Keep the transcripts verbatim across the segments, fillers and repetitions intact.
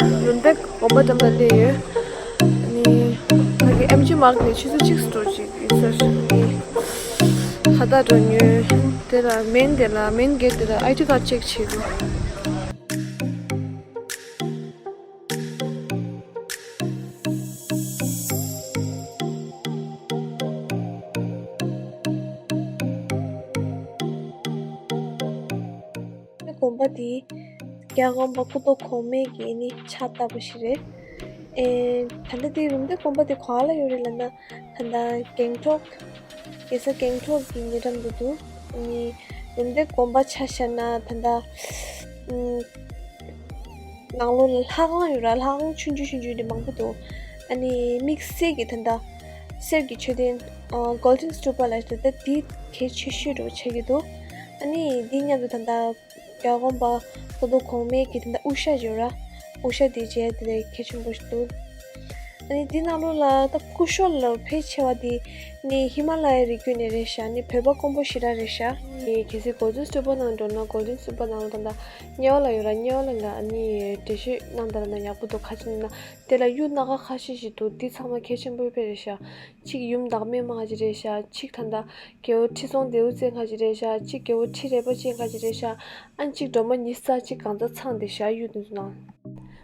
ལུན་པེག་དགོན་པ་འགྲམ་ལ་སླེབས་ཡོད། ཨ་ནི་ཕ་གི་ཨེམ་ཇི་མར་ནས་ཆུ་ཚོད་གཅིག་འགྲོ་ཅིག་ཡིན་ས་རེད། ཨ་ནི་ཁ་བཏགས་འགྲོ་ཉོས། དེ་ལ་མེན་དེ་ལ་མེན་གེ་དེ་ལ་ཨའི་ཌི་ཀར་ཅེག་བྱེད་དགོས། དགོན་པ་དེ་རྒྱལ་དབང་པ་སྐུ་ཐོག་གོང་མའི་གི་ནི་ཕྱག་བཏབ་པ་ཞིག་རེད། ཨེ། ད་ལྟ་དེ་ལུམ་བི་དེ་དགོན་པ་དེ་ག་ལ་ཡོད་རེད་ལབ་ན། ད་ལྟ་གེང་ཊོག་རྒྱལ་ས་གེང་ཊོག་གི་ཉེ་འགྲམ་དུ་འདུག་ཨ་ནི་ལུམ་བི་དེ་དགོན་པ་ཆ་བཞག་ན་ད་ལྟ་ཨམ། ནང་ལོགས་ལ་ལྷ་ཁང་ཡོད་ར། ལྷ་ཁང་ཆུང་ཆུང་ཆུང་ཆུང་དེ་མང་པོ་འདུག་ཨ་ནི་དམིགས་བསལ་གྱི་ད་ལྟ་གསེར་གྱི་མཆོད་རྟེན་ཨ། གོལ་ཌེན་སི་ཊུ་པ་ལ་ད་ལྟ་དེ་གལ་ཆེ་ཤོས་འདྲ་བོ་ཆགས་ཀྱི་འདུག་ཨ་ནི་དེ་མཉམ་དུ་ད་ལྟ་རྒྱལ་དབང་པ་སྐུ་ཐོག་གོང་མའི་གི་དེ་འདྲ་དབུ་ཞྭ་ཡོད་ར། དབུ་ཞྭ་དེ་མཇལ་དེ་ལས་གལ་ཆེན་པོ་ཞིག་འདུག་ཨ་ནི་དེ་ནང་ལོགས་ལ་ད་སྐུ་ཞབས་ལ་ཕལ་ཆེ་བ་དེ་ནི་ཧི་མ་ལ་ཡའི་རི་རྒྱུད་ནས་རེད་ཤག་ནི་བོད་པ་དཀོན་པོ་ཞེ་དྲག་རེད་ཤག་ནི་གལ་སྲིད་གོལ་ཌེན་སི་ཊུ་པ་ནང་འགྲོ་ན་གོལ་ཌེན་སི་ཊུ་པ་ནང་ལ་ད་ལྟ་དམྱལ་བ་ལ་ཡོད་ར། དམྱལ་བ་ལ་ལ་ཨ་ནི་འགྲེལ་བཤད་གནང་དང་ན་ཡག་པོ་འདུག་ག་ཅི་ན་དེ་ལ་གཡུ་སྣ་ཁ་ཁ་ཤས་ཤིག་འདུག་འདི་ཚང་མ་གལ་ཆེན་པོ་དཔེ་རེད་ཤག་གཅིག་ཡུམ་བདག་མེད་མ་ཅིག་རེད་ཤག་གཅིག་ད་ལྟ་རྒྱལ་པོ་ཁྲི་སྲོང་ལྡེའུ་བཙན་ཁ་ཅིག་རེད་ཤག་གཅིག་རྒྱལ་པོ་ཁྲི་རལ་པ་ཅན་ཁ་ཅིག་རེད་ཤག་ཨ་ནི་གཅིག་སྒྲོལ་མ་ཉི་ཤུ་རྩ་གཅིག་གང་ཚ་ཚང་བསྡད་ཤག་གཡུ་དེ་ཚོ་ནང་།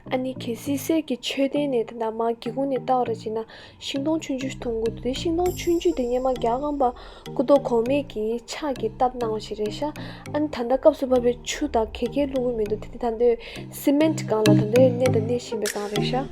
ཨ་ནི་གལ་སྲིད་གསེར་གྱི་མཆོད་རྟེན་ནས་ད་ལྟ་མར་སྒེའུ་ཁུང་ནས་ལྟ་བ་ར་བྱས་ན་ཤིང་སྡོང་ཆུང་ཆུང་ཞིག་མཐོང་གི་འདུག་དེ་ཤིང་སྡོང་ཆུང་ཆུང་དེ་སྔོན་མ་རྒྱལ་དབང་པ་སྐུ་ཐོག་གོང་མའི་གི་ཕྱག་གིས་བཏབ་གནང་བ་ཞིག་རེད་ཤག་ཨ་ནི་ད་ལྟ་སྐབས་སུ་བབས་པའི་ཆུ་དང་གད་སྐས་བླུག་གི་མི་འདུག་དེ་དེ་ད་ལྟའི་སི་མེན་ཊི་སྒང་ལ་ད་ལྟའི་གནས་དང་གནས་བཞིན་པའི་སྒང་རེད་ཤག་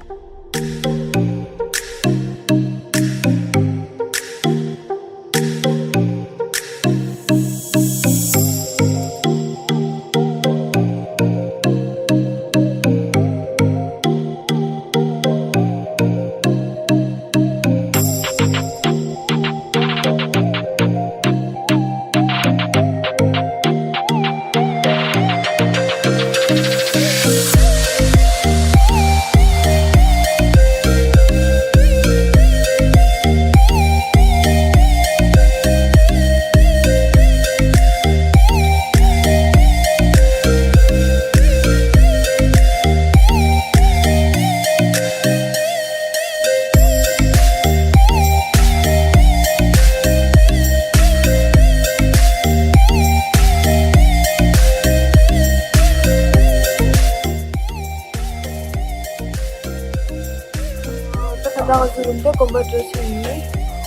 ད་ལྟ་ང་ཚོ་ལུམ་བི་དེ་དགོན་པར་འགྲོ་ཚར་ཡིན།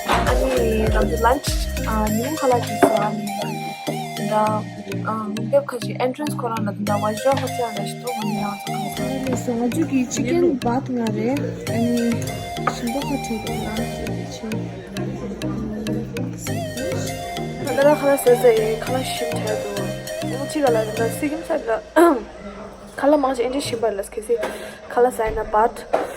ཨ་ནི་ང་ཚོ་ལན་ཆི་ཉིན་མོ་ཁ་ལག་ཅིག་ཟ་ཡིན། ད་ལུམ་བི་ཁ་ཅིག་ཨེན་ཊི་རན་སི་ཁོ་རང་ལ་ད་ལྟ་ཝ་ཇི་ར་ཧོ་ཊེལ་ལ་ཞིག་ཏུ་ང་ནི་ཡང་ཚོ་ཁ་ལག་ཟ་ཡིན། ང་ཚོ་ང་ཚོ་གི་ཅི་ཀན་བྷ་ཐི་ང་རེད། ཨ་ནི་ཞིམ་པོ་ཁ་བྲལ་འདུག་ང་ཚོ་གི་ཆེ། ད་ལྟ་ཁ་ལག་ཟ་ཟ་ཡིན། ཁ་ལག་ཞིམ་དྲགས་འདུག་ཨ་ནི་ཅི་ག་ལ་ད་ལྟ་སི་ཀིམ་ས་ལ། ཁ་ལག་མང་ཆེ་ཨེ་འདྲ་ཞིམ་པ་ལ། གལ་སྲིད་ཁ་ལག་ཟ་ཡིན་ན་བྷ་ཐི།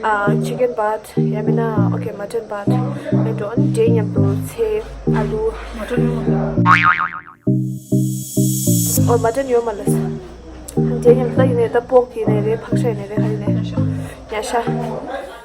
ཨ། ཅི་ཀན་བྷ་ཐི། ཡང་མིན་ན་ཨོ་ཁེ་མ་ཊན་བྷ་ཐི། ཨེ་འགྲོ། ཨ་ནི་དེའི་མཉམ་དུ་ཚལ། ཨ་ལུ། མ་ཊན་ཡོད་མ་ལ། ཨོ་མ་ཊན་ཡོད་མ་ལ། དེའི་མཉམ་དུ་ད་ཡིན་ནའི་ད་པོག་ཡིན་ནའི་རེད། ཕག་ཤ་ཡིན་ནའི་རེད། ག་ཡིན་ནའི། ཉ་ཤ།